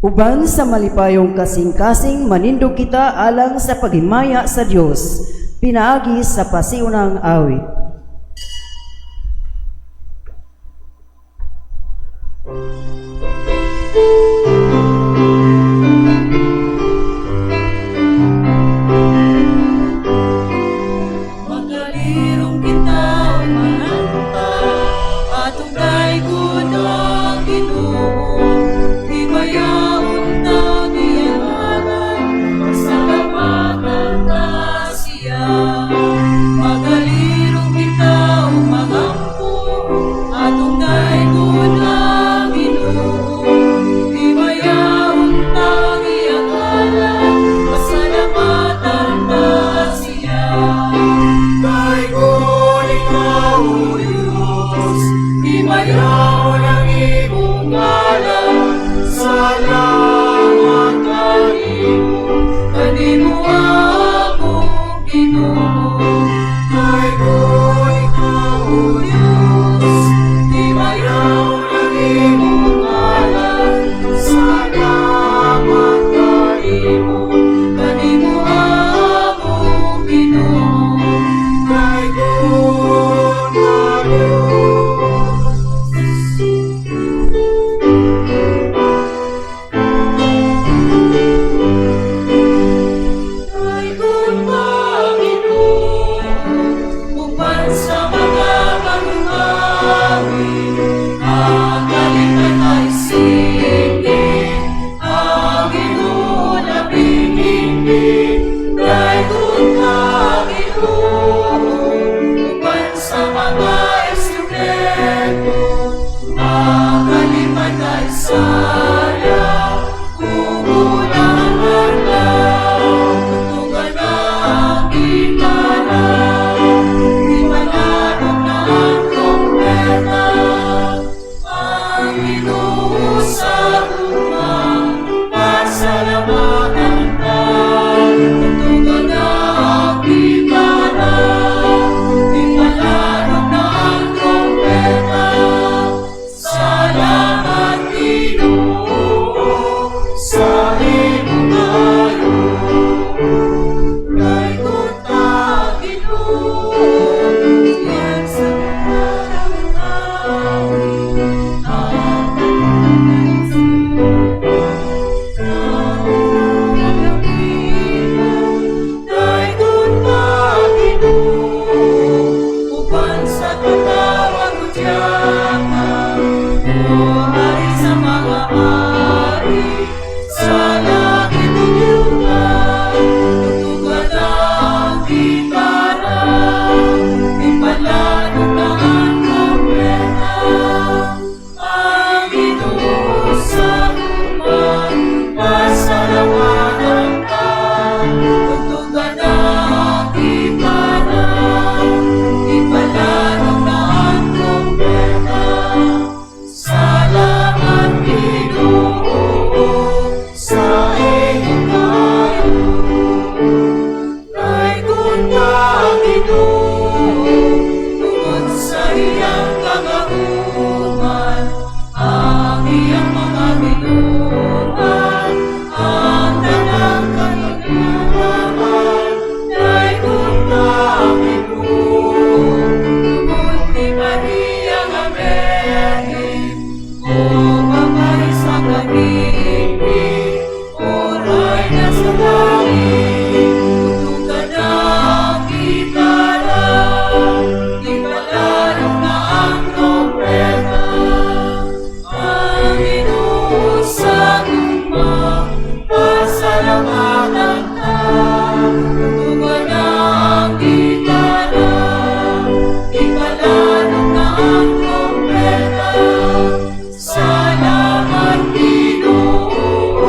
Uban sa malipayong kasing-kasing, manindog kita alang sa paghimaya sa Dios pinaagi sa pasiunang awit. Makalirong kita manganta, atong daygon ang Ginoo. Himayaon ta ang iyang ngalan, pasalamatan ta siya. Magalirong kita mangampo, atong daygon ang Ginoo. Himayaon ta ang iyang ngalan, pasalamatan ta siya. Daygon ikaw, O Diyos, himayaon ang imong ngalan. Salamat kanimo, kanimo among Ginoo. Daygon ikaw, O Diyos, himayaon ang imong ngalan. Salamat kanimo, kanimo among Ginoo. Daygon ka, Diyos. Daygon ka, Ginoo, uban sa mga panungawit, ang kalipay kay singgit, ang Ginoo labing higpit. Daygon ka, Ginoo, uban sa mga instrumento, ang kalipay kay saya, kukulang ang adlaw, tugtugan na ang gitara, ipalanog na ang trompeta, ang Ginoo sa gugma, pasalamatan ta, tugtugan na ang gitara, ipalanog na ang trompeta, salamat, Ginoo, sa imong kaayo. Daygon ta, Ginoo, uban sa mga panungawit, ang kalipay. Daygon ka, Ginoo, uban sa katawag udyaka, o hari sa mga hari, sa langit ug yuta, tugtugan ang gitara, ipalanog na ang trompeta, ang Ginoo sa gugma, pasalamatan ta, tugtugan ang gitara, ipalanog na ang trompeta, salamat, Ginoo, sa imong kaayo. Daygon ka, Ginoo, tungod sa iyang kagahuman, ang iyang mga binuhat, ang tanang katiguangan. Daygon ka, Ginoo, tungod ni Maria nga Birhen, o babae sa kahigpit, o rayna sa langit, tugtugan ang gitara, ipalanog na ang trompeta, ang Ginoo sa gugma, pasalamatan ta, tugtugan ang gitara, ipalanog na ang trompeta, salamat, Ginoo,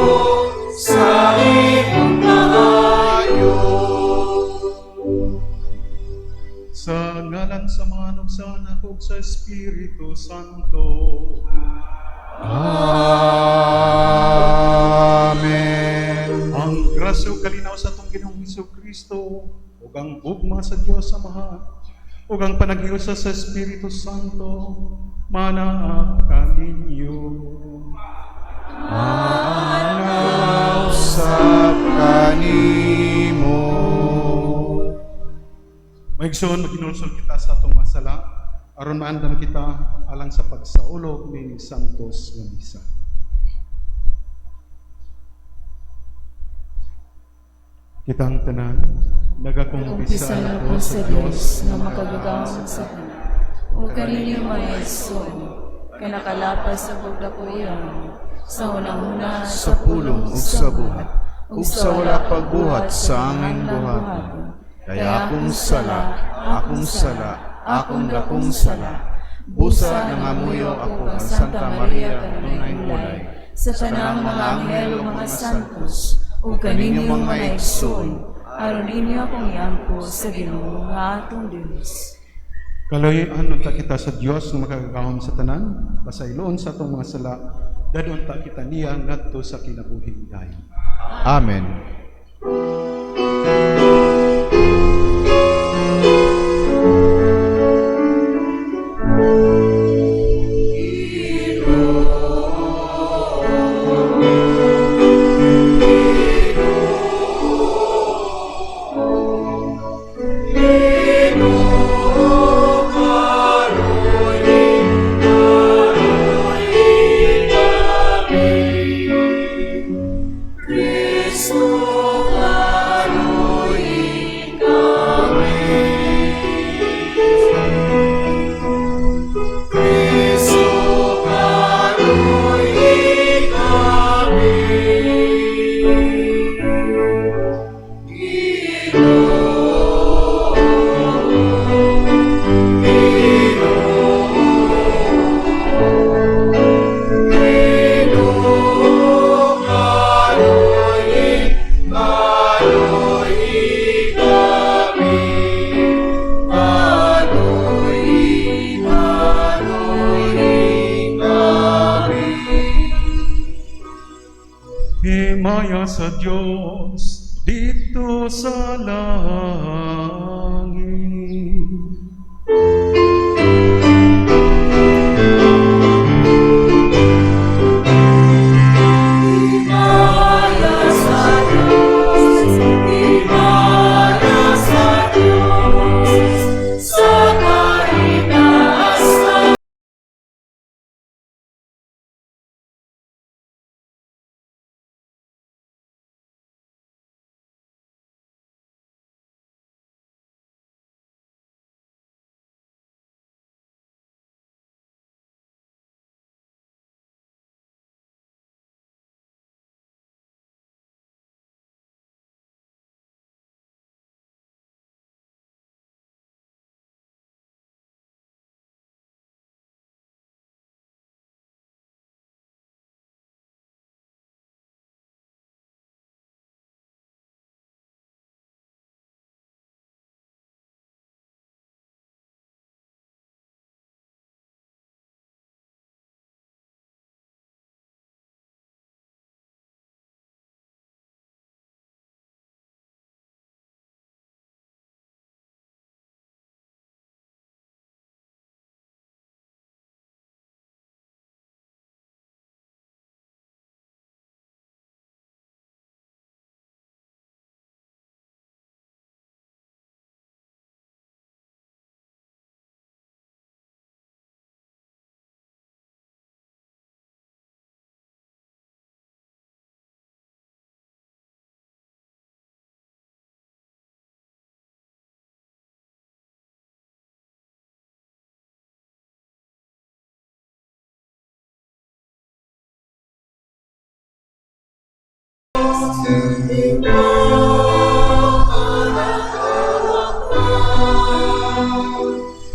sa imong kaayo. Sa ngalan sa Amahan ug sa Anak ug sa Espiritu Santo. Amen. Ang grasya ug kalinaw sa atong Ginoong Hesus Kristo ug ang gugma sa Dios Amahan ug ang panaghiusa sa Espiritu Santo manaa kaninyo. Amen. Igsoon, maghinulsol kita sa atong mga sala aron maandam kita alang sa pagsaulog ni Santos nga Misa. Kitang tanan, nagakumpisal Kumpisal ako ako sa sa Dios Dios nga makagagahom sa tanan, ug kaninyo mga igsoon, kay nakalapas sa pagdakuyon, sa hunahuna, sa pulong ug sa buhat, ug sa wala pagbuhat sa aming buhaton. Kay akong sala, akong sala, akong dakong sala. Busa nangamuyo ako kang Santa Maria, tunay ulay, sa tanang mga anghel ug mga santos, ug kaninyo mga igsoon, aron inyo akong iampo sa Ginoo nga atong Dios. Kaloy-an unta kita sa Dios nga makagagahom sa tanan, pasayloon sa atong mga sala, dad-on ta kita niya ngadto sa kinabuhing dayon. Amen. Kristo kaluyi kami. Kristo kaluyi kami. Himaya sa Dios didto sa langit. Himaya sa Diyos, himaya sa Diyos, sa kaitaasan.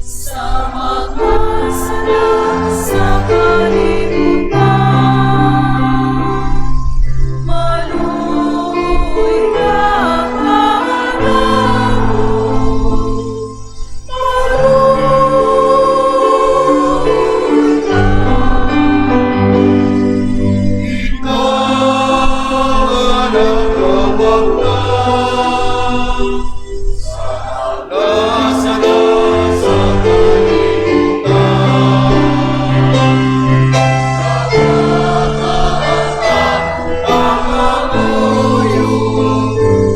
Sa mga sala sa kalibutan, maluoy ka kanamo, maluoy ka. Ikaw ang nagawag sa kalibutan. Pangamuyo,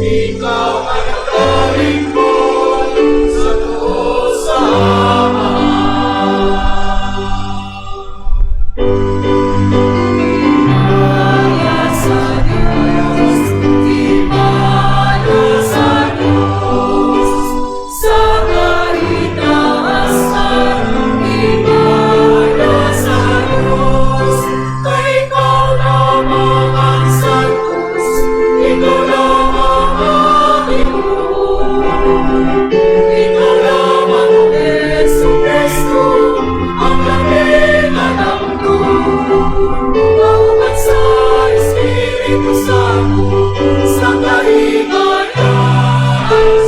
ikaw ang naglilingkod sa Espiritu Santo, sa kahigalaan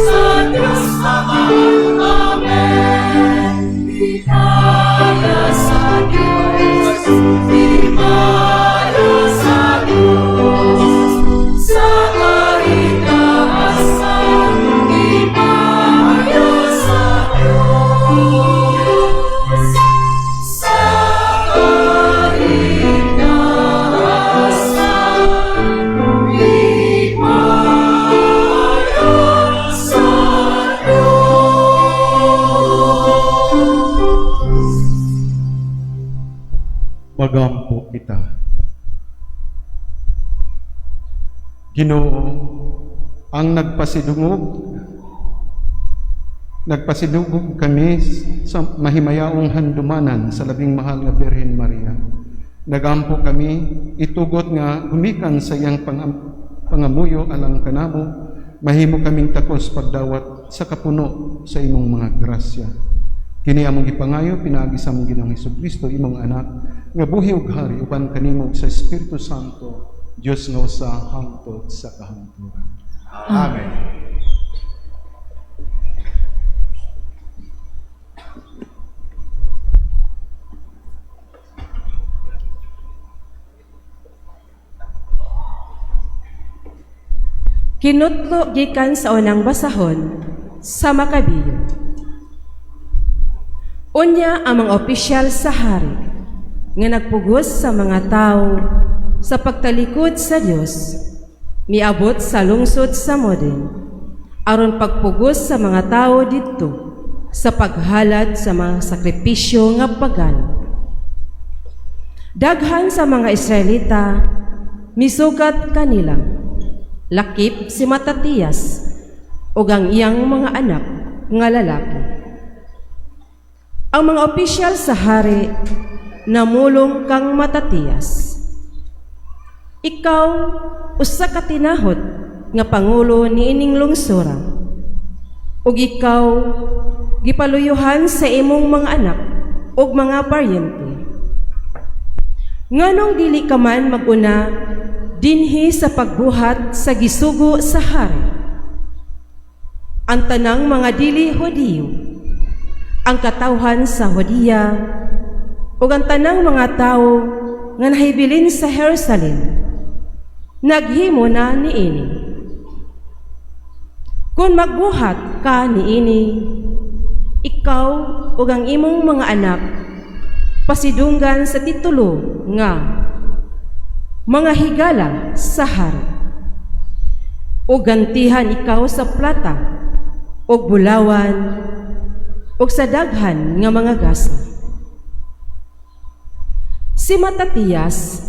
sa Diyos Ama. Amen. Himaya sa Diyos, himaya sa Diyos, sa kaitaasan, himaya sa Diyos. Sa kaitaasan, himaya sa Diyos. Magampo kita. Ginoo, ang nagpasidungog kami sa mahimayaong handumanan sa labing mahal nga Birhen Maria. Nagampo kami, itugot nga gumikan sa iyang pangamuyo alang kanamo, mahimo kaming takos pagdawat sa kapuno sa imong mga grasya. Kini among gipangayo pinaagi sa among Ginoong Hesukristo, imong anak, nga buhi ug hari uban kanimo ug sa Espiritu Santo, Dios nga usa hangtod sa kahangturan. Amen. Kinutlo gikan sa unang basahon sa Makabiyo. Unya ang mga opisyal sa hari nga nagpugos sa mga tao sa pagtalikod sa Dios, miabot sa lungsod sa Modin aron pagpugos sa mga tao didto sa paghalad sa mga sakripisyo nga pagano. Daghan sa mga Israelita misugat kanila, lakip si Matatias ug ang iyang mga anak nga lalaki. Ang mga opisyal sa hari namulong kang Matatias. Ikaw usa ka tinahod nga pangulo niining lungsura, ug ikaw gipaluyuhan sa imong mga anak ug mga paryente. Nganong dili ka man maguna dinhi sa pagbuhat sa gisugo sa hari? Ang tanang mga dili Hudiyo, ang katawhan sa Hudiya, ug ang tanang mga tawo nga nahibilin sa Jerusalem, naghimo na niini. Kung magbuhat ka niini, ikaw ug ang imong mga anak pasidunggan sa titulo nga mga higala sa hari, ug gantihan ikaw sa plata ug bulawan ug sa daghan nga mga gasa. Si Matatias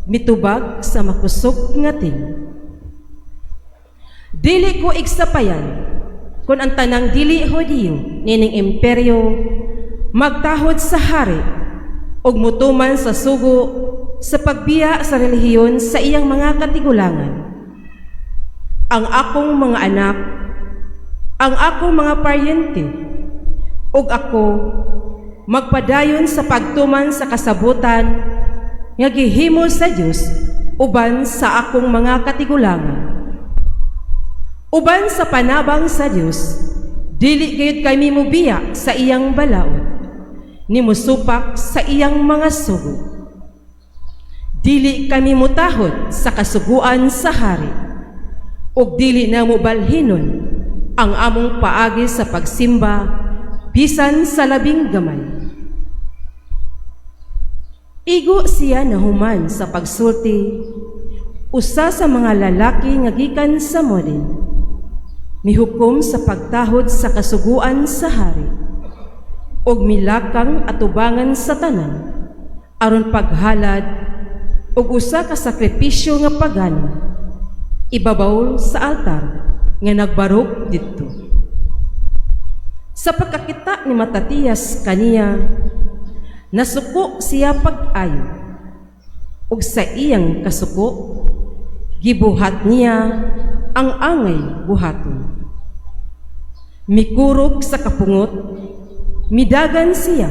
mitubag sa makusog nga ting. Dili ko igsapayan kung ang tanang dili Hudiyo nining imperyo magtahod sa hari ug mutuman sa sugo sa pagbiya sa relihiyon sa iyang mga katigulangan. Ang akong mga anak, ang akong mga paryente, ug ako magpadayon sa pagtuman sa kasabutan nga gihimo sa Dios uban sa akong mga katigulangan. Uban sa panabang sa Dios, dili gayud kami mobiya sa iyang balaod, ni mosupak sa iyang mga sugo. Dili kami mutahod sa kasuguan sa hari, ug dili na mobalhinon ang among paagi sa pagsimba bisan sa labing gamay. Igo siya nahuman sa pagsulti, usa sa mga lalaki nga gikan sa Modin, mihukom sa pagtahod sa kasuguan sa hari, ug milakang atubangan sa tanan, aron paghalad og usa ka sakripisyo nga pagano, ibabaw sa altar nga nagbarog didto. Sa pagkakita ni Matatias kaniya, nasuko siya pag-ayo, ug sa iyang kasuko, gibuhat niya ang angay buhaton. Mikurog sa kapungot, midagan siya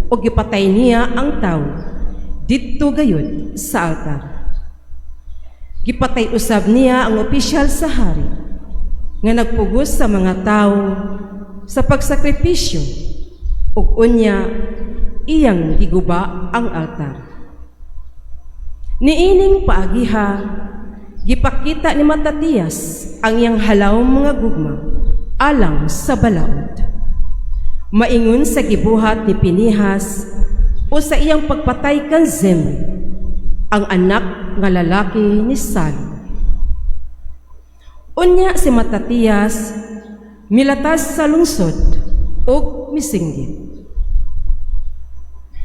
ug gipatay niya ang tawo didto gayud sa altar. Gipatay usab niya ang opisyal sa hari nga nagpugos sa mga tawo sa pagsakripisyo ug unya iyang giguba ang altar. Niining paagiha, gipakita ni Matatias ang iyang halawom nga gugma alang sa balaod. Maingon sa gibuhat ni Pinihas o sa iyang pagpatay kan Zimri, ang anak nga lalaki ni Salu. Unya si Matatias milatas sa lungsod ug misinggit.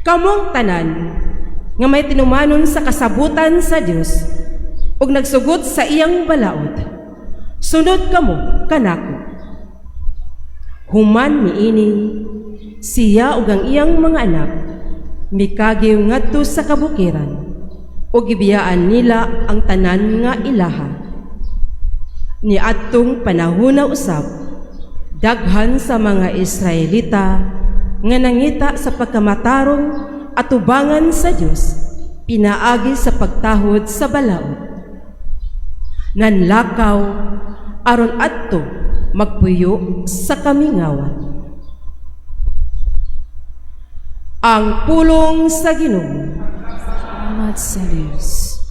Kamong tanan nga may tinumanon sa kasabutan sa Dios ug nagsugot sa iyang balaod, sunod kamo kanako. Human niini, siya ug ang iyang mga anak mikagiw ngadto sa kabukiran ug gibiyaan nila ang tanan nga ilaha. Niadtong panahona usab, daghan sa mga Israelita nga nangita sa pagkamatarong atubangan sa Dios pinaagi sa pagtahod sa balaod. Nanlakaw aron adto magpuyo sa kamingawan. Ang pulong sa Ginoo. Salamat sa Dios.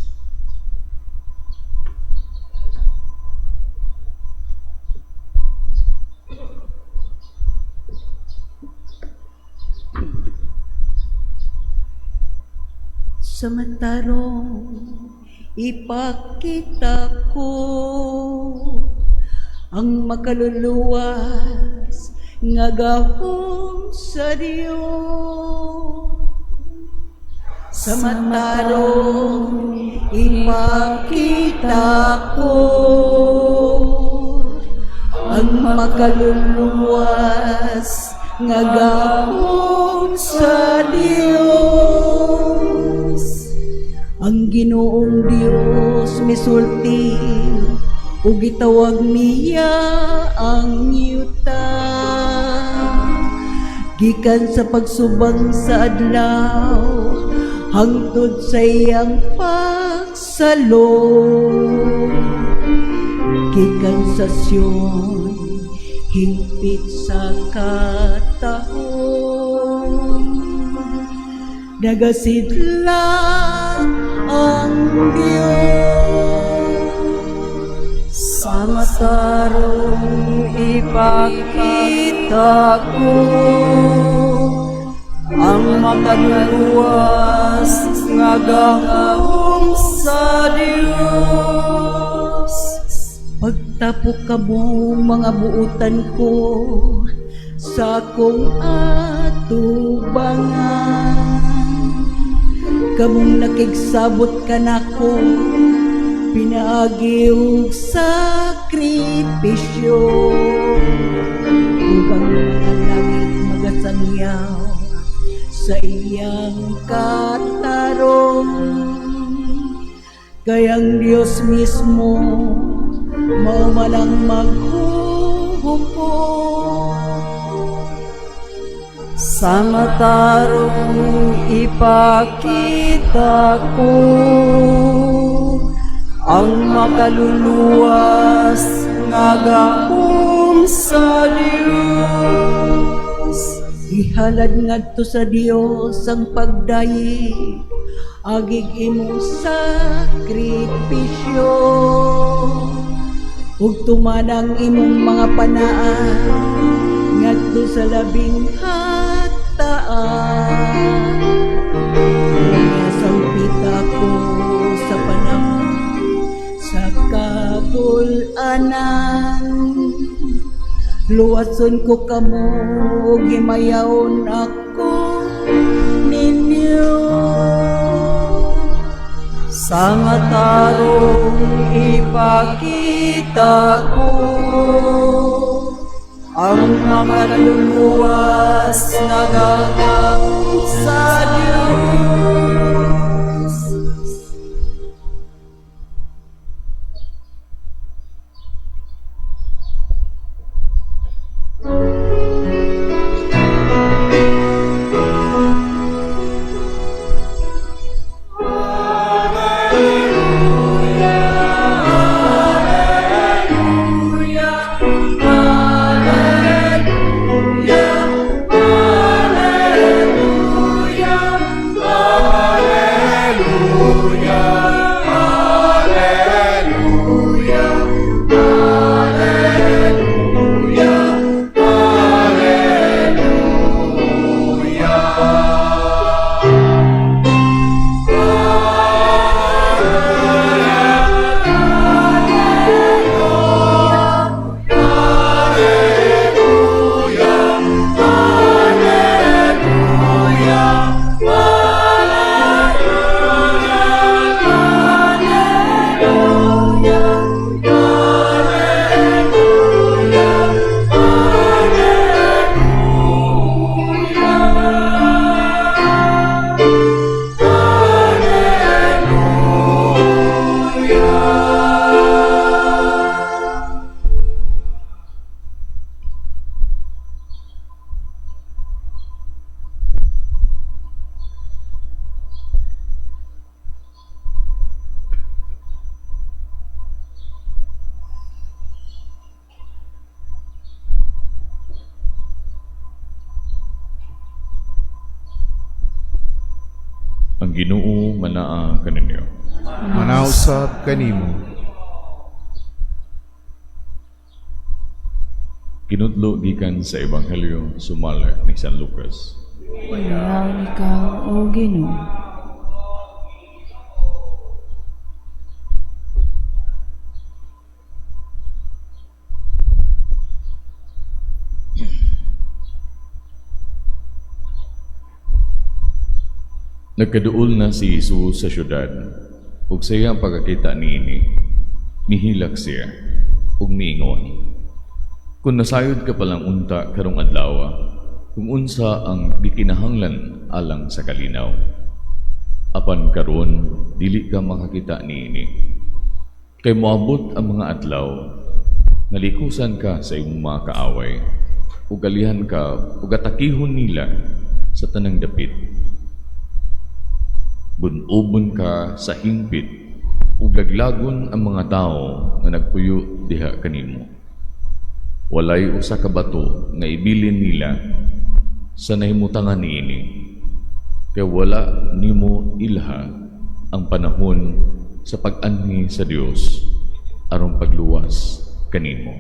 Sa matarong ipakita ko ang makaluluwas nga gahom sa Dios. Sa matarong ipakita ko ang makaluluwas nga gahom sa Dios. Ang Ginoong Dios misulti ug gitawag niya ang yuta. Gikan sa pagsubang sa adlaw hangtod sa iyang pagsalo. Gikan sa Sion hingpit sa katahom, nagasidla ang Diyos. Sa matarong ipakita ko ang makaluluwas nga gahom sa Dios. Pagtapok kamo mga buutan ko sa akong atubangan, kamong nakigsabot kanako pinaagi og sakripisyo, ug ang mga langit magasangyaw sa iyang katarong. Kay ang Dios mismo mao man ang maghuhukom. Sa matarong ipakita ko ang makaluluwas nga gahom sa Dios. Ihalad ngadto sa Dios ang pagdayeg agig imong sakripisyo, ug tumanang imong mga panaa ngadto sa labing hataan. Sampita ko sa panahon sa kabul-anan, luwason ko kamo ug himayaon ako ninyo. Sa matarong ipakita ko ang makaluluwas na gahom sa Diyos. Alleluia. Ginoo manaa kaninyo. Manaa usab kanimo. Kinutlo gikan sa Ebanghelyo sumala ni San Lucas. Dalayawon ikaw, O Ginoo. Nagkaduol na si Jesus sa syudad, ug sa iyang pagkakita niini, mihilak siya, ug miingon, "Kung nasayod ka palang unta karong adlawa, kung unsa ang gikinahanglan alang sa kalinaw. Apan karon dili ka makakita niini. Kay moabot ang mga adlaw, nga likusan ka sa imong mga kaaway, ug alihan ka ug atakihon nila sa tanang dapit. Gun-obon ka sa hingpit ug laglagon ang mga tawo nga nagpuyo diha kanimo. Walay usa ka bato nga ibilin nila sa nahimutangan niini, kay wala nimo ilha ang panahon sa pag-anhi sa Dios aron pagluwas kanimo."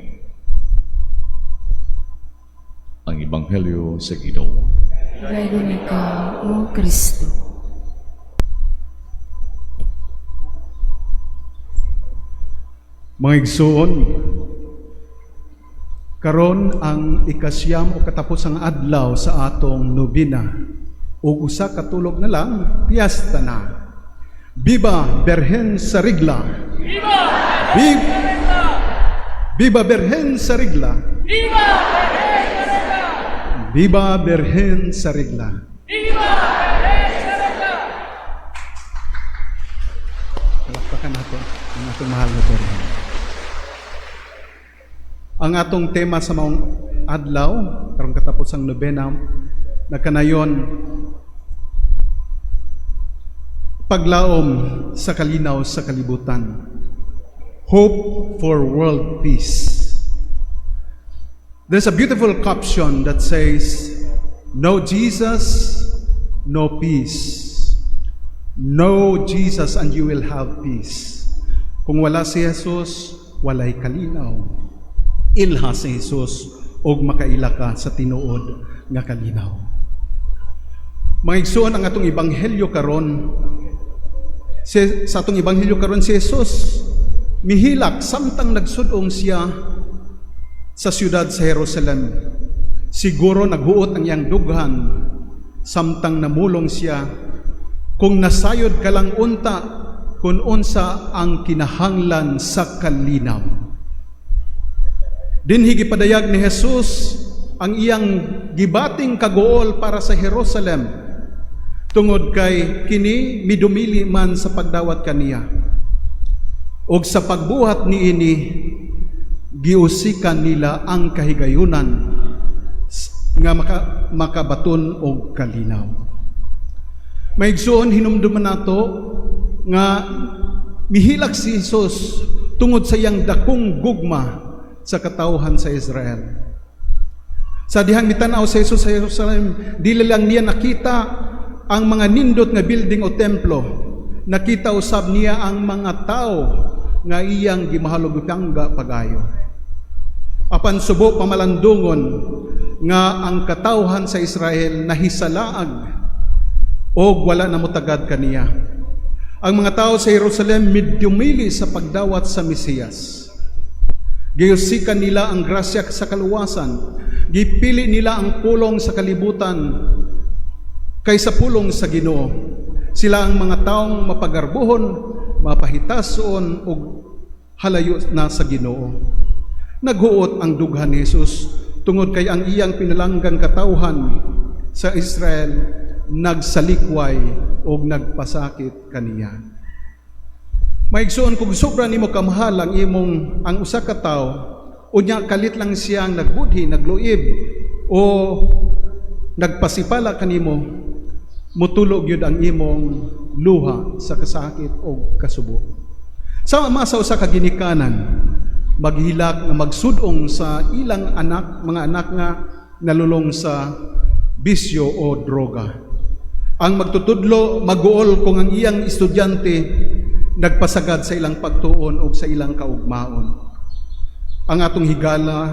Ang Ebanghelyo sa Ginoo. Dalaygon ikaw, O Kristo. Mga igsoon, karon ang 9 o katapusang adlaw sa atong nobena. Ug usa ka tulok na lang, piyesta na. Viva Berhen sa Rigla! Viva! Viva Berhen sa Rigla! Viva Berhen sa Rigla! Viva Berhen sa Rigla! Viva Berhen sa Rigla! Palakpakan nato ang atong mahal na Berhen. Ang atong tema sa maong adlaw, karong katapusang nobena, nagkanayon paglaom sa kalinaw sa kalibutan. Hope for world peace. There's a beautiful caption that says, "No Jesus, no peace. Know Jesus and you will have peace." Kung wala si Jesus, walay kalinaw. Ilha si Jesus og makaila ka sa tinuod nga kalinaw. Mga igsoon, ang atong ebanghelyo karon, sa atong ebanghelyo karon, si Jesus mihilak samtang nagsudong siya sa siyudad sa Jerusalem. Siguro naghuot ang iyang dughan samtang namulong siya, "Kung nasayod ka lang unta kung unsa ang kinahanglan sa kalinaw." Dinhi gipadayag ni Jesus ang iyang gibating kaguol para sa Jerusalem tungod kay kini midumili man sa pagdawat kaniya. Og sa pagbuhat niini, giusikan nila ang kahigayunan nga makabaton og kalinaw. Mga igsoon, hinumduman nato nga mihilak si Jesus tungod sa iyang dakong gugma sa katawhan sa Israel. Sa dihang mitanaw si Jesus sa Jerusalem, dili lang niya nakita ang mga nindot nga building o templo. Nakita usab niya ang mga tao nga iyang gimahal ug gipangga pagayo. Apan subo pamalandungon nga ang katawhan sa Israel nahisalaag og wala na motagad kaniya. Ang mga tao sa Jerusalem midumili sa pagdawat sa Mesiyas. Giusikan nila ang grasya sa kaluwasan. Gipili nila ang pulong sa kalibutan kaysa pulong sa Ginoo. Sila ang mga taong mapagarbuhon, mapahitason ug halayo na sa Ginoo. Naghuot ang dughan ni Jesus tungod kay ang iyang pinalanggang katawhan sa Israel nagsalikway og nagpasakit kaniya. Mga igsoon, kung sobra nimo kamahal ang usa ka tawo, unya kalit lang siyang nagbudhi, nagluib o nagpasipala kanimo, mutulo gyud ang imong luha sa kasakit o kasubo. Sama sa usa ka ginikanan, maghilak nga magsudong sa ilang anak, mga anak nga nalulong sa bisyo o droga. Ang magtutudlo maguol kung ang iyang estudyante nagpasagad sa ilang pagtuon o sa ilang kaugmaon. Ang atong higala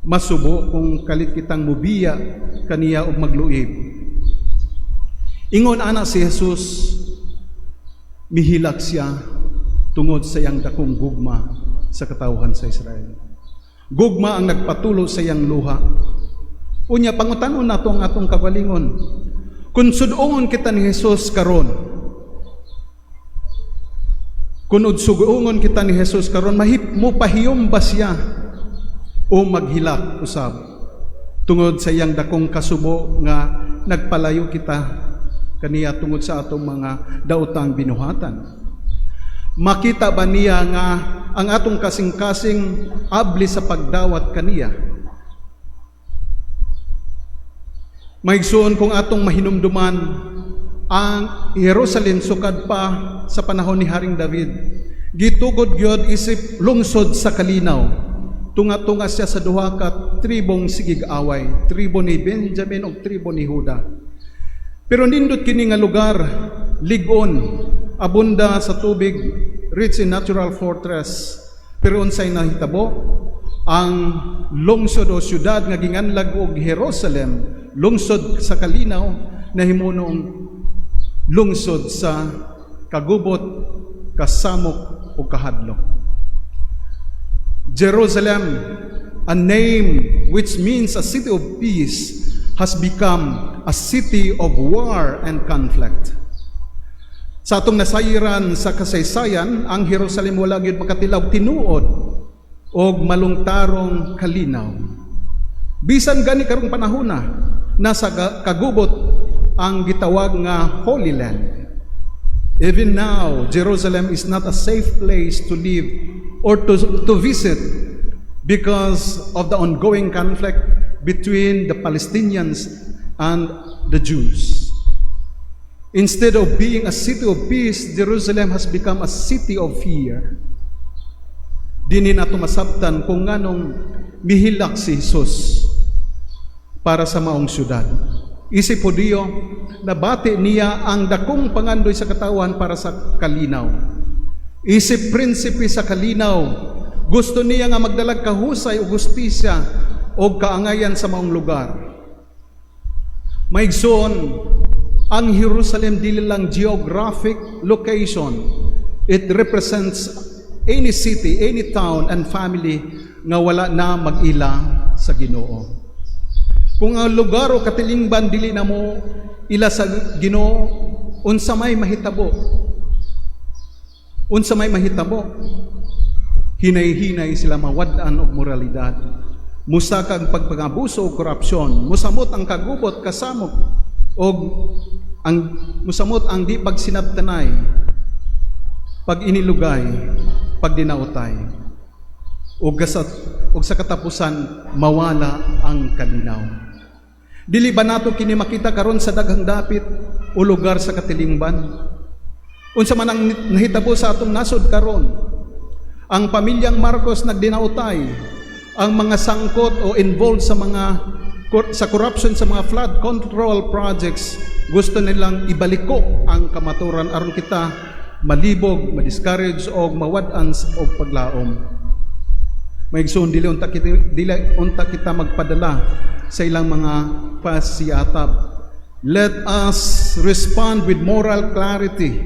masubo kung kalit kitang mubiya kaniya og magluib. Ingon ana si Jesus, mihilak siya tungod sa iyang dakong gugma sa katawhan sa Israel. Gugma ang nagpatulo sa iyang luha. Unya, pangutanon nato ang atong kagalingon. Kung sud-ongon kita ni Jesus karon, kung sud-ongon kita ni Jesus karon, mahip mo pahiyom ba siya o maghilak usab tungod sa iyang dakong kasubo nga nagpalayo kita kaniya tungod sa atong mga daotang binuhatan? Makita ba niya nga ang atong kasing-kasing abli sa pagdawat kaniya? Maigsoon, kung atong mahinumduman ang Jerusalem sukad pa sa panahon ni Haring David, gitugod gyud isip lungsod sa kalinaw. Tunga-tunga siya sa duha ka tribong sigig away, tribo ni Benjamin ug tribo ni Juda. Pero nindot kini nga lugar, ligon, abunda sa tubig, rich in natural fortress. Pero unsay nahitabo? Ang lungsod o syudad nga ginganlag og Jerusalem, lungsod sa kalinaw, nahimunong lungsod sa kagubot, kasamok o kahadlok. Jerusalem, a name which means a city of peace, has become a city of war and conflict. Sa atong nasayiran sa kasaysayan, ang Jerusalem wala gyud makatilaw tinuod og malungtarong kalinaw. Bisan gani karong panahona, nasa kagubot ang gitawag nga Holy Land. Even now, Jerusalem is not a safe place to live or to visit because of the ongoing conflict between the Palestinians and the Jews. Instead of being a city of peace, Jerusalem has become a city of fear. Dinhi nato masabtan kung nganong mihilak si Jesus para sa maong syudad. Isip Hudiyo, nabati niya ang dakong pangandoy sa katawan para sa kalinaw. Isip prinsipe sa kalinaw, gusto niya nga magdalag kahusay o gustisya o kaangayan sa maong lugar. Maigsoon, ang Jerusalem dili lang geographic location. It represents any city, any town and family nga wala na mag-ila sa Ginoo. Kung ang lugar o katilingban dili na mo ila sa Ginoo, unsa may mahitabo? Unsa may mahitabo? Hinay-hinay sila mawad-an og moralidad. Musaka ang pagpangabuso o korupsyon, musamot ang kagubot, kasamok og ang musamot ang di pagsinabtanay, pag inilugay, pagdinautay. Ug sa katapusan mawala ang kalinaw. Dili ba nato kini makita karon sa daghang dapit o lugar sa katilingban? Unsa man ang nahitabo sa atong nasod karon? Ang pamilyang Marcos nagdinautay, ang mga sangkot o involved sa corruption sa mga flood control projects, gusto nilang ibaliko ang kamaturan aron kita malibog, ma-discourage o mawad-an og paglaom. Maigsoon, dili unta kita magpadala sa ilang mga pasiatab. Let us respond with moral clarity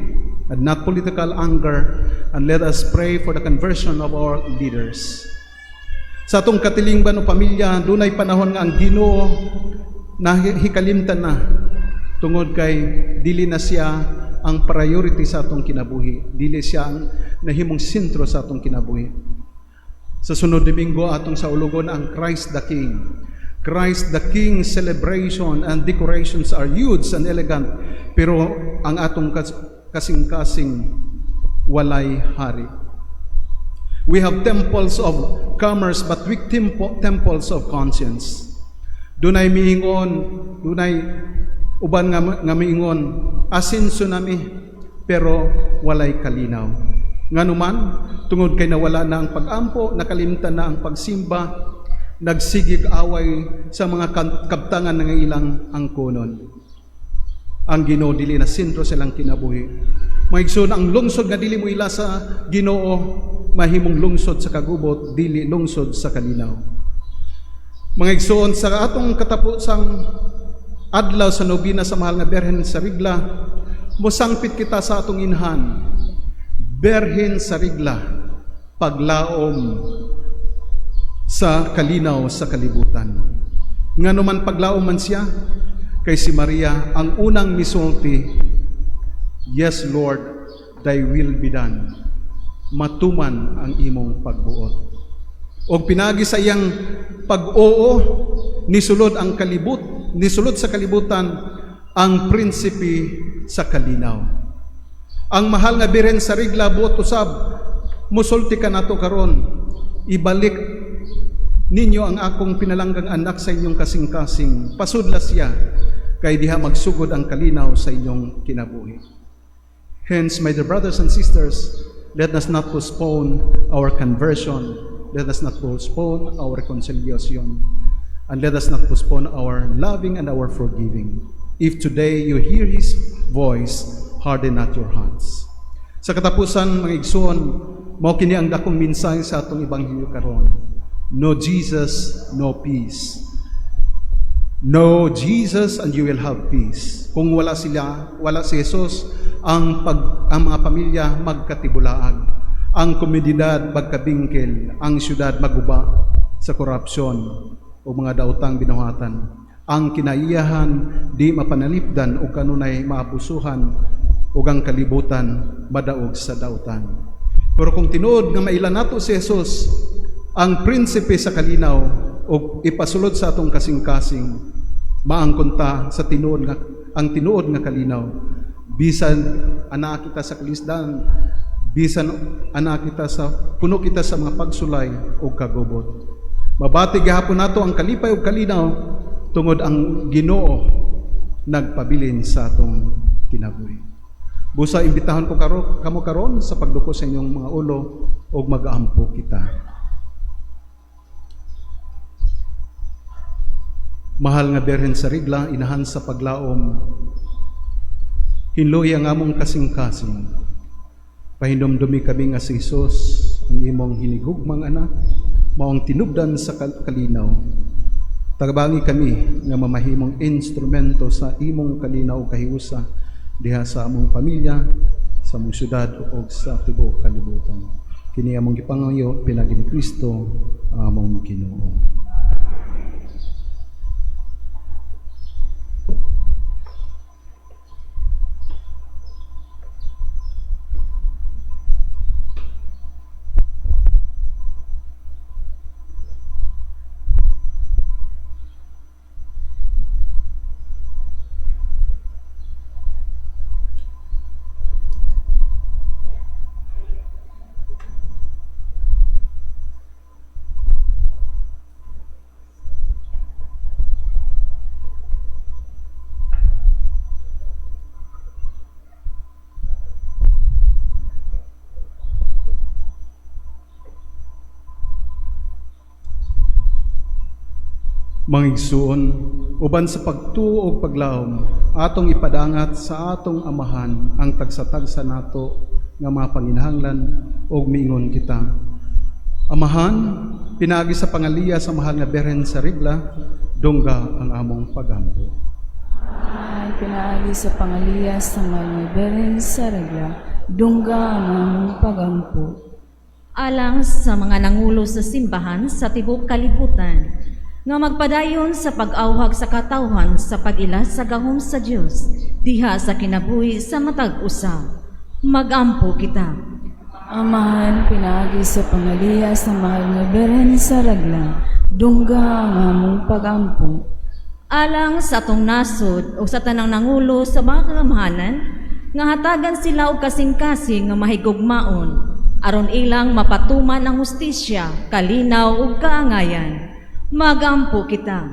and not political anger, and let us pray for the conversion of our leaders. Sa atong katilingban o pamilya, dunay panahon nga ang Ginoo nahikalimtan na tungod kay dili na siya ang priority sa atong kinabuhi. Dili siya ang nahimong sentro sa atong kinabuhi. Sa sunod Domingo, atong saulugon ang Christ the King. Christ the King celebration and decorations are huge and elegant, pero ang atong kasing-kasing walay hari. We have temples of commerce but weak temples of conscience. Dunay miingon, dunay uban nga miingon, asenso nami, pero walay kalinaw. Nganuman, tungod kay nawala na ang pag-ampo, nakalimtan na ang pagsimba, nagsigig away sa mga kabtangan ng ilang angkonon. Ang Ginoo dili na sentro sa ilang kinabuhi. Mga igsoon, ang lungsod nga dili mo ila sa Ginoo mahimong lungsod sa kagubot, dili lungsod sa kalinaw. Mga igsoon, sa atong katapusang adlaw sa nobina sa Mahal nga Berhen sa Rigla, mosangpit kita sa atong inhan. Berhen sa Rigla, paglaom sa kalinaw sa kalibutan. Ngano man paglaom man siya? Kay si Maria ang unang misulti, "Yes Lord, thy will be done." Matuman ang imong pagbuot. Og pinagi sa iyang pag-oo, nisulod sa kalibutan ang prinsipe sa kalinaw. Ang Mahal nga Birhen sa Rigla buot usab musulti kanato karon, "Ibalik ninyo ang akong pinalanggang anak sa inyong kasing-kasing. Pasudla siya kay diha magsugod ang kalinaw sa inyong kinabuhi." Hence, my dear brothers and sisters, let us not postpone our conversion, let us not postpone our reconciliation, and let us not postpone our loving and our forgiving. If today you hear His voice, harden not your hearts. Sa katapusan, mga igsoon, mao kini ang dakong mensahe sa atong ebanghelyo karon. No Jesus, no peace. Know Jesus and you will have peace. Kung wala sila, wala si Jesus, ang mga pamilya magkatibulaag, ang komunidad magkabingkil, ang syudad maguba sa korupsyon o mga daotang binuhatan. Ang kinaiyahan di mapanalipdan o kanunay maabusuhan ug ang kalibutan madaog sa dautan. Pero kung tinuod nga maila nato si Jesus, ang prinsipe sa kalinaw, o ipasulod sa atong kasing-kasing, maangkon ta sa tinuod nga ang tinuod nga kalinaw, bisan anaa kita sa kalisdan, bisan anaa kita sa puno kita sa mga pagsulay o kagubot, mabati gihapon nato ang kalipay ug kalinaw tungod ang Ginoo nagpabilin sa atong kinabuhi. Busa imbitahon ko kamo karon sa pagduko sa inyong mga ulo ug mag-ampo kita. Mahal nga Birhen sa Rigla, inahan sa paglaom, hinluhi ang among kasing-kasing. Pahinumdumi kami nga si Jesus, ang imong hinigugmang anak, maong tinubdan sa kalinaw. Tabangi kami nga mamahimong instrumento sa imong kalinaw o kahiusa diha sa among pamilya, sa among syudad o sa tibuok kalibutan. Kini among gipangayo pinagi ni Kristo among Ginoo. Mga igsuon, uban sa pagtuo ug paglaom, atong ipadangat sa atong Amahan ang tagsa-tagsa nato nga mga panginahanglan ug miingon kita. Amahan, pinaagi sa pangaliya sa Mahal nga Birhen sa Rigla, dungga ang among pagampo. Ay pinaagi sa pangaliya sa Mahal nga Birhen sa Regla, dungga ang among pagampo. Alang sa mga nangulo sa simbahan sa tibuok kalibutan, nga magpadayon sa pag-awhag sa katawhan sa pag-ila sa gahom sa Dios diha sa kinabuhi sa matag usa. Magampo kita. Amahan, pinaagi sa pangaliya sa Mahal nga Birhen sa Regla, dungga ang among pagampo. Alang sa atong nasod o sa tanang nangulo sa mga kagamhanan, nga hatagan sila og kasing-kasing nga mahigugmaon, aron ilang mapatuman ang hustisya, kalinaw ug kaangayan. Magampo kita.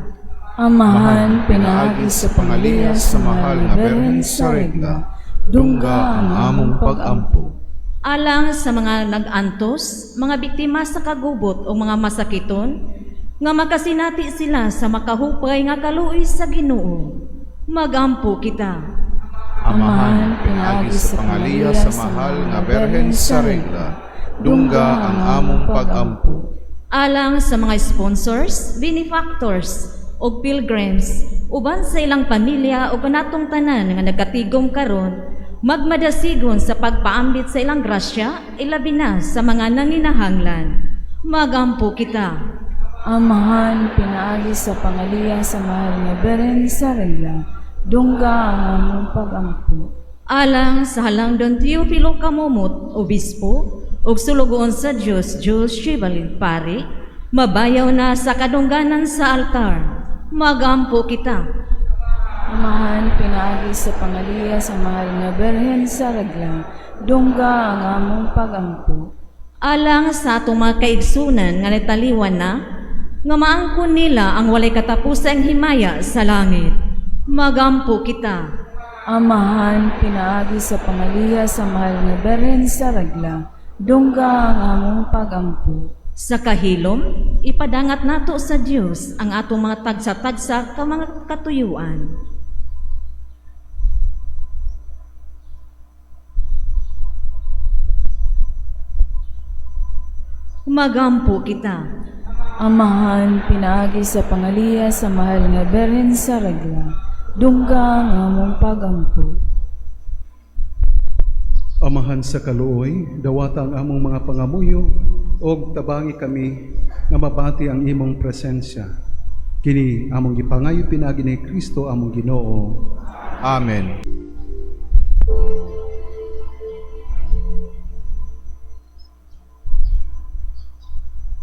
Amahan, pinaagi sa pangaliya sa Mahal nga Birhen sa Regla, dungga ang among pagampo. Alang sa mga nag-antos, mga biktima sa kagubot o mga masakiton, nga makasinati sila sa makahupay nga kaluoy sa Ginoo. Magampo kita. Amahan, pinaagi sa pangaliya sa mahal nga Berhen sa Regla, dungga ang among pagampo. Alang sa mga sponsors, benefactors, ug pilgrims, uban sa ilang pamilya ug kanatong tanan nga nagkatigom karon, magmadasigon sa pagpaambit sa ilang grasya, ilabi na sa mga nanginahanglan. Magampo kita. Amahan, pinaagi sa pangaliya sa mahal nga Berhen sa Regla, dungga ang among pagampo. Alang sa halangdon Teofilo Camomot, Obispo, ug sulugoon sa Dios Jules Chivalin Pari, mabayaw na sa kadungganan sa altar. Magampo kita. Amahan, pinaagi sa pangaliya sa mahal nga Berhen sa Regla, dungga ang among pagampo. Alang sa atong mga kaigsunan nga nataliwan na, nga maangkon nila ang walay katapusang himaya sa langit. Magampo kita. Amahan, pinaagi sa pangaliya sa mahal nga Berhen sa Regla, dungga ang among pagampo. Sa kahilom, ipadangat nato sa Dios ang atong mga tagsa-tagsa ka mga katuyuan. Magampo kita. Amahan, pinaagi sa pangaliya sa mahal nga Berhen sa Regla, dungga ang among pagampo. Amahan sa kaluoy, dawata ang among mga pangamuyo og tabangi kami nga mabati ang imong presensya. Kini among gipangayo pinaagi ni Kristo among Ginoo. Amen.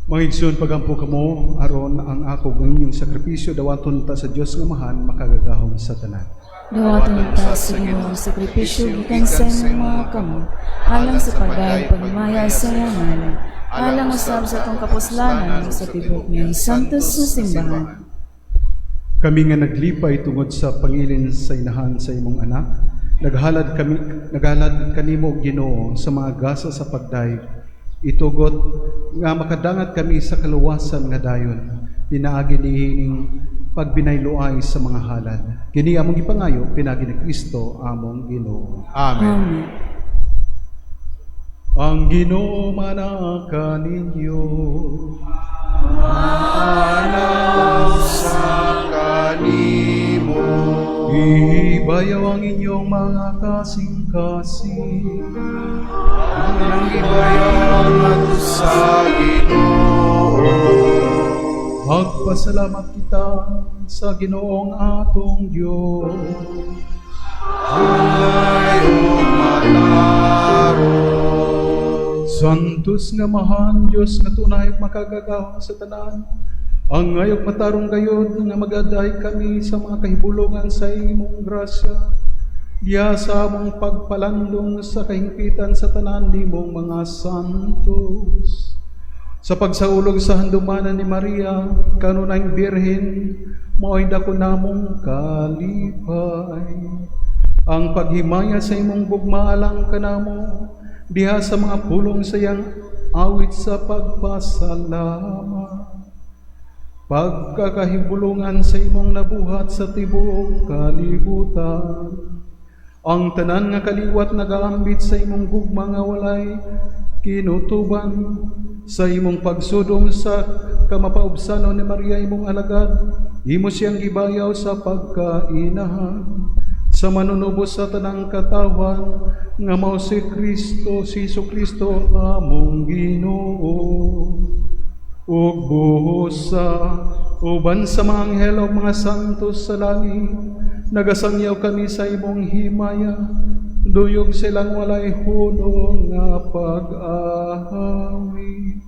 Mga igsoon, pagampo kamo aron ang ako ng inyong sakripisyo dawaton ta sa Dios nga Amahan makagagahom sa tanan. Dawaton ta sa Ginoo ang sakripisyo gikan sa imong mga kamot, alang sa pagdayeg paghimaya sa iyang ngalan, alang usab sa atong kapuslanan ug sa tibuok niyang santos nga simbahan. Kami nga naglipay tungod sa pangilin sa inahan sa imong anak, naghalad kami, naghalad kanimo, Ginoo, sa mga gasa sa pagdayeg. Itugot nga makadangat kami sa kaluwasan nga dayon, pinaagi niining pagbinayloay sa mga halad. Kini among gipangayo pinaagi ni Kristo among Ginoo. Amen. Amen. Ang Ginoo manaa kaninyo. Sa kanimo. Ibayaw ang inyong mga kasing-kasing. Ang ibayaw ngadto sa Ginoo. Magpasalamat kita sa Ginoong atong Diyos. Angay ug matarong. Santos nga Amahan, Diyos nga tunay ug makagagahom sa tanan, angay ug matarong gayod nga magadayeg kami sa mga kahibulongan sa imong grasya, diha sa among pagpalandong sa kahingpitan sa tanan nimong mga santos. Sa pagsaulog sa handumanan ni Maria, kanunayng Birhen, mao'y dako namong kalipay. Ang paghimaya sa imong gugma alang kanamo, diha sa mga pulong sa iyang awit sa pagpasalamat. Pagkakahibulungan sa imong nabuhat sa tibuok kalibutan. Ang tanan nga kaliwat nagaambit sa imong gugma nga walay kinutuban, sa imong pagsudong sa kamapaubsanon ni Maria imong alagad, imo siyang gibayaw sa pagkainahan sa manunubos sa tanang katawhan nga mao si Kristo, si Jesu Kristo among Ginoo. Ug buhos sa uban sa mga anghel ug mga santos sa langit, nagasangyaw kami sa imong himaya, duyog silang walay hunong nga pag-awit.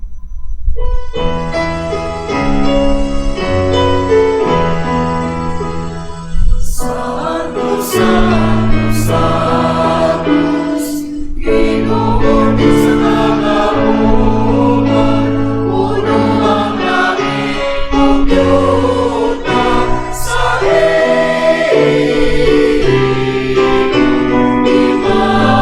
Santo, Santo, Sanctus, Ginoo Dios nga kagahoman, puno ang langit ug yuta sa iyong himaya.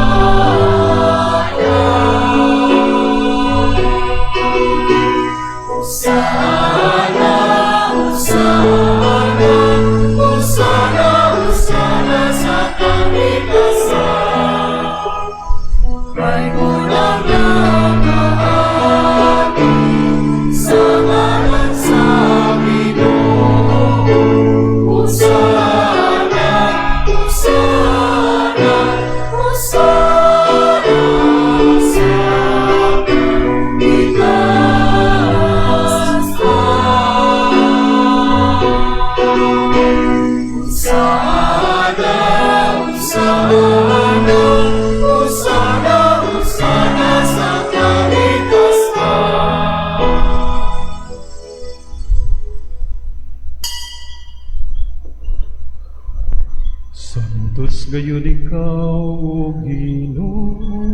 Gayud ikaw, O Ginoo,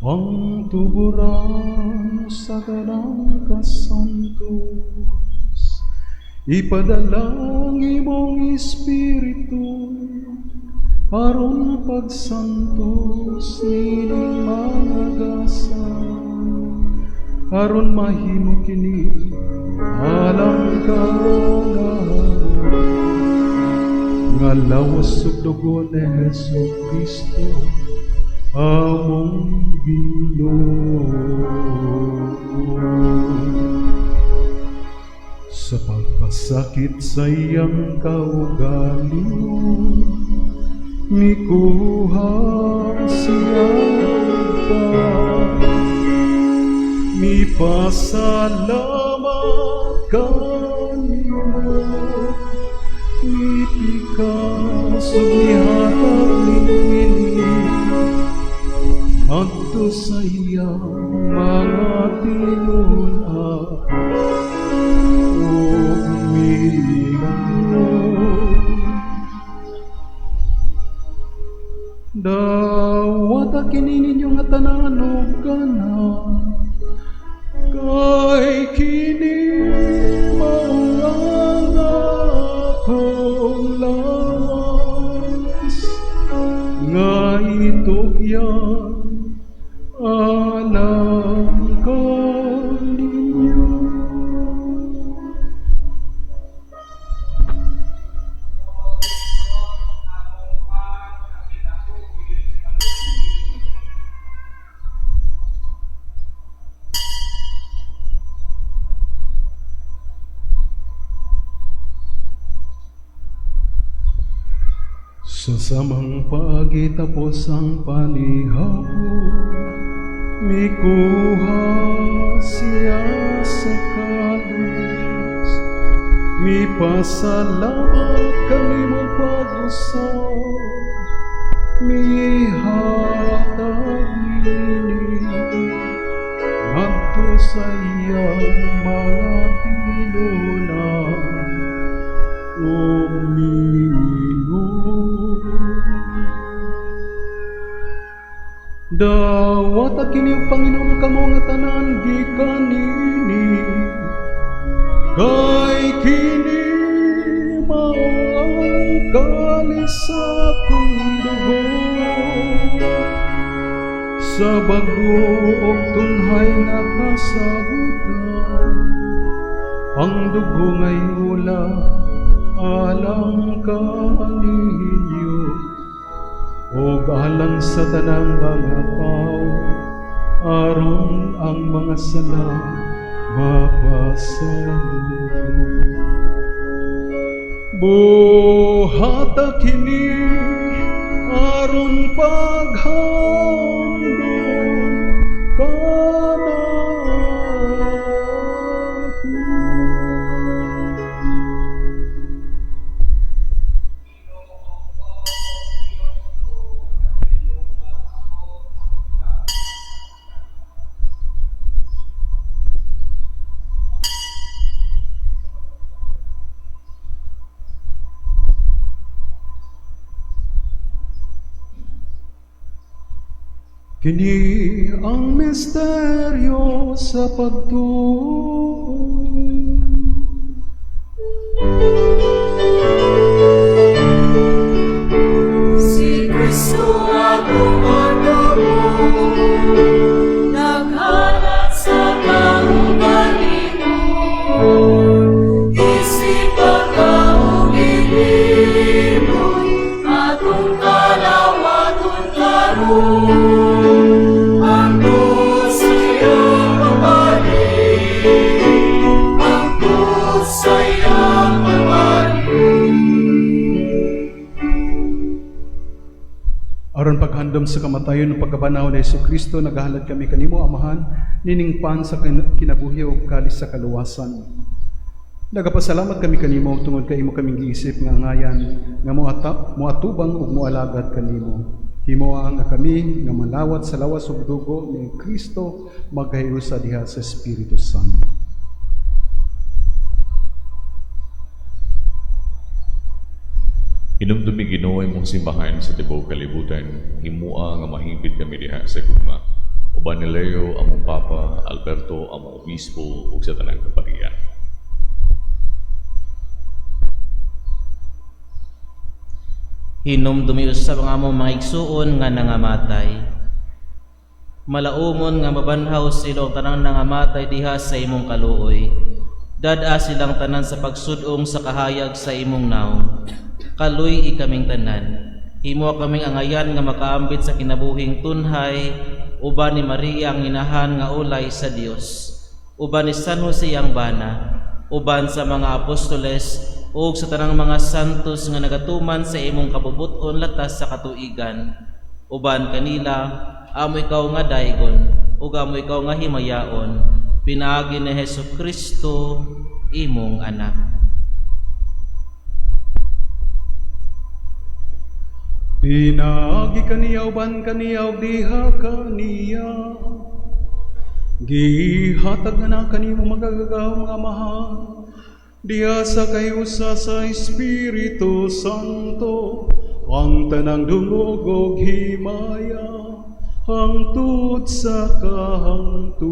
ang tuburan sa tanang kasantos. Ipadala ang imong Espiritu aron pagsantos nining mga gasa, aron mahimo kini alang kanamo nga lawas ug dugo ni Hesus Kristo among Ginoo. Sa pagpasakit sa iyang kaugalingon, mikuha siya pa, mipasalamat kanimo, mipikas ug mihatag niini ngadto sa iyang mga tinun-an ug miingon: "Dawata kini ninyo nga tanan og gana, kay kini mao ang akong lawas nga itugyan alang kaninyo." Sa samang paagi, tapos ang panihapon, mikuha siya sa kalis. Mipasalamat kanimo pag-usab, mihatag niini ngadto sa iyang mga tinun-an ug miingon: "Dawata kini ug panginom kamo nga tanan gikan niini, kay kini mao ang kalis sa akong dugo sa bag-o ug tunhay nga kasabutan, ang dugo nga iula alang kaninyo ug alang sa tanang mga tao, aron ang mga sala mapasaylo. Buhata kini aron paghandom kanako." Kini ang misteryo sa pagtuo. Si Kristo atong Atubo, naghalat sa kaugalingon, isip pagkaugilimon, atong kalawaton karon. Ang sa iyang pabalik, ang sa iyang pabalik. Aron paghandom sa kamatayon ug pagkabanhaw ni Hesus Kristo, nagahalad kami kanimo, Amahan, nining pan sa kinabuhi ug kalis sa kaluwasan. Nagapasalamat kami kanimo tungod kay imo kaming giisip nga angayan nga moatubang ug moalagad kanimo. Himoa nga kami nga malawat sa lawas ug dugo ni Kristo magkahiusa diha sa Espiritu Santo. Hinumdumi, Ginoo, imong simbahan sa tibuok kalibutan, himua nga mahingpit kami diha sa gugma. Uban ni Leo, among Papa, Alberto, among Obispo, ug sa tanang kaparian. Hinumdumi usab ang among mga igsuon nga nangamatay. Malaumon nga mabanhaw sila og tanang nangamatay diha sa imong kaluoy. Dad-a silang tanan sa pagsud-ong sa kahayag sa imong nawong. Kaluy-i kaming tanan. Himoa kaming angayan nga makaambit sa kinabuhing tunhay uban ni Maria ang inahan nga ulay sa Dios. Uban ni San Jose ang bana, uban sa mga apostoles ug sa tanang mga santos nga nagatuman sa imong kabubut-on latas sa katuigan. Uban kanila, amo ikaw nga daygon ug amo ikaw nga himayaon, pinaagi ni Hesus Kristo imong anak. Pinaagi kaniya, uban kaniya, ug diha kaniya, gihatag nga na kanimo makagagahom nga Amahan, diha sa kahiusa sa Espiritu Santo, ang tanang dungog ug himaya, hangtod sa kahangturan.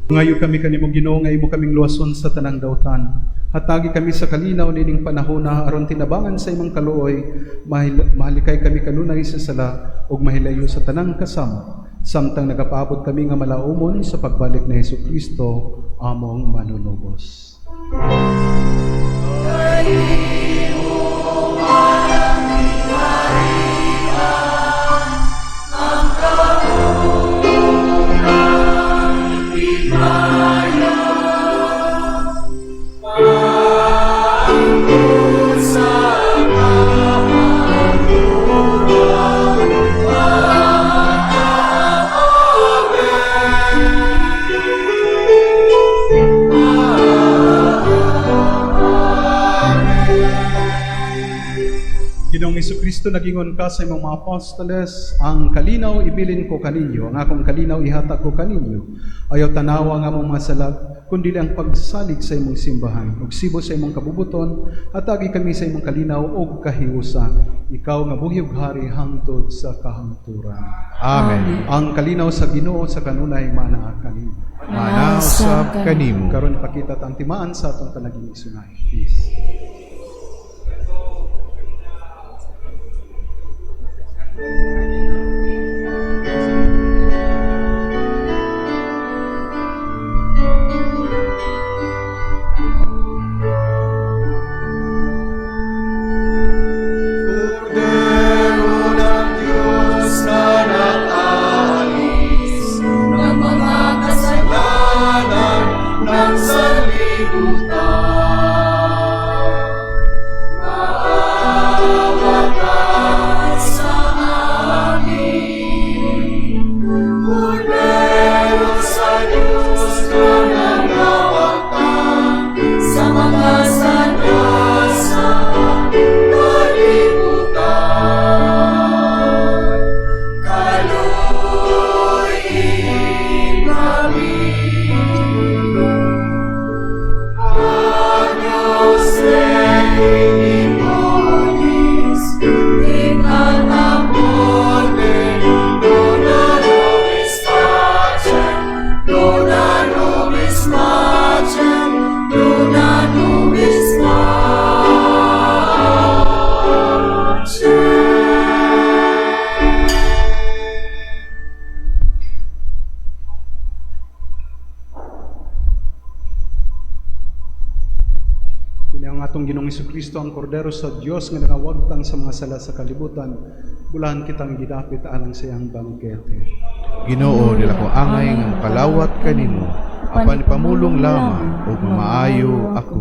Ngayo kami kanimo, Ginoo, nga imo kaming luwason sa tanang dautan. Hatagi kami sa kalinaw nining panahona aron tinabangan sa imong kaluoy, mahalikay kami kanunay sa sala ug mahilayo sa tanang kasama, samtang nagapaabot kami nga malaumon sa pagbalik ni Hesus Kristo among manunubos. Ginoong Kristo, nagingon ka sa imong mga apostoles, "Ang kalinaw ibilin ko kaninyo, ang akong kalinaw ihatag ko kaninyo. Ayaw tanawa ang among mga sala, kundi ang pagsalig sa imong simbahan. Ug sibo sa imong kabubuton, hatagi kami sa imong kalinaw ug kahiusa. Ikaw nga buhi ug hari hangtod sa kahangturan." Amen. Ang kalinaw sa Ginoo sa kanunay maanaa kanimo. Maanaa usab kanimo. Karon ipakita ta ang timaan sa atong panaging isunay. Peace. Kordero ng Diyos na nag-aalis ng mga kasalanan ng sanlibutan. Maawa ka sa amin. Kordero sa Diyos na nagawagtang sa mga sala sa kalibutan. Kaluy-i kami. Agnus Dei in in morte, dona nobis pacem, dona nobis pacem, dona nobis pacem. Kini ang atong Ginoong Kristo, ang Kordero sa Dios nga nagawagtang sa mga sala sa kalibutan. Bulahan kitang gidapit alang sa iyang bangkete. Ginoo, dili ako angay nga makalawat kanimo. Apan ipamulong lamang ug mamaayo ako.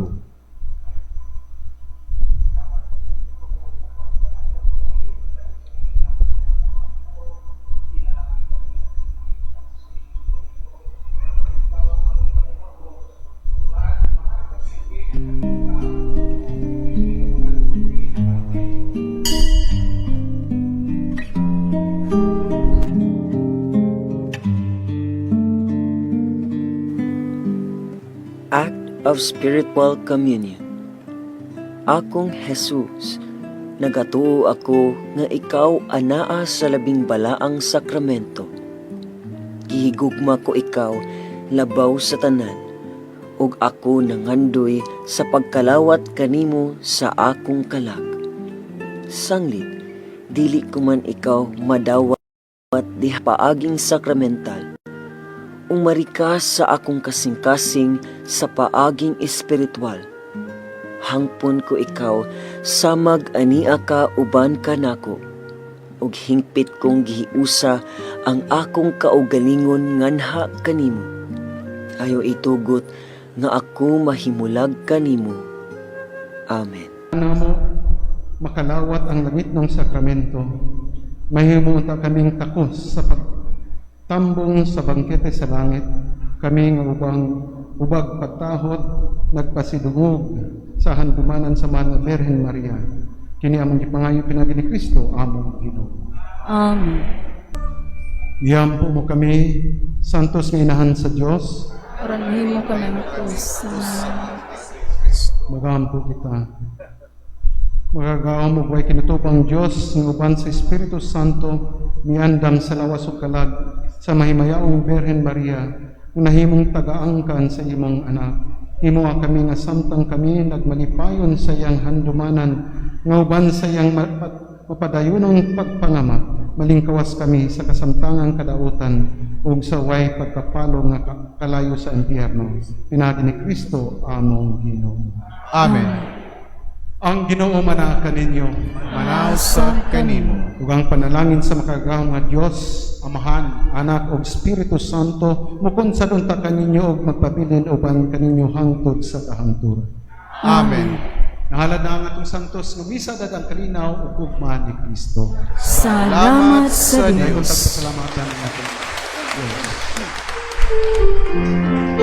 Act of Spiritual Communion. Akong Jesus, nagatuo ako nga ikaw anaa sa labing balaang sakramento. Gihigugma ko ikaw labaw sa tanan, ug ako nangandoy sa pagkalawat kanimo sa akong kalag. Sanglit, dili ko man ikaw madawat diha paaging sakramental. Umari ka sa akong kasing-kasing sa paaging espiritual. Hangpon ko ikaw samag ania ka uban kanako, ug hingpit kong gihiusa ang akong kaugalingon nganha kanimo. Ayaw itugot nga ako mahimulag kanimo. Amen. Namo makalawat ang langit ng sakramento. Mahimo unta kaming takos sa pagtambong sa bangkete sa langit. Kami nga ubang ubag pagtahod nagpasidungog sa handumanan sa mahal nga Birhen Maria. Kini among gipangayo pinaagi ni Kristo among Ginoo. Amen. Iyampo mo kami, santos nga inahan sa Dios. Aron mahimo kami matus. Magampo kita. Makagagahom ug way kinatupang Dios nga uban sa Espiritu Santo miandam sa lawas ug kalag sa mahimayaong Birhen Maria nga nahimong tagaangkan sa imong anak. Himoa kami nga samtang kami nagmalipayon sa iyang handumanan nga uban sa iyang mapadayunong pagpangama, malingkawas kami sa kasamtangang kadautan ug sa way pagkapalo nga kalayo sa impyerno. Pinaagi ni Kristo among Ginoo. Amen. Ang Ginoo manaa kaninyo. Manaw sab kanimo. Ug ang panalangin sa makagagahom nga Dios, Amahan, Anak ug Espiritu Santo mukonsad unta kaninyo ug magpabilin uban kaninyo hangtod sa kahangturan. Amen. Nahalad na ang atong santos nga misa dad ang kalinaw ug gugma ni Kristo. Salamat sa Dayon Dios. pasalamatan natin. Diyos.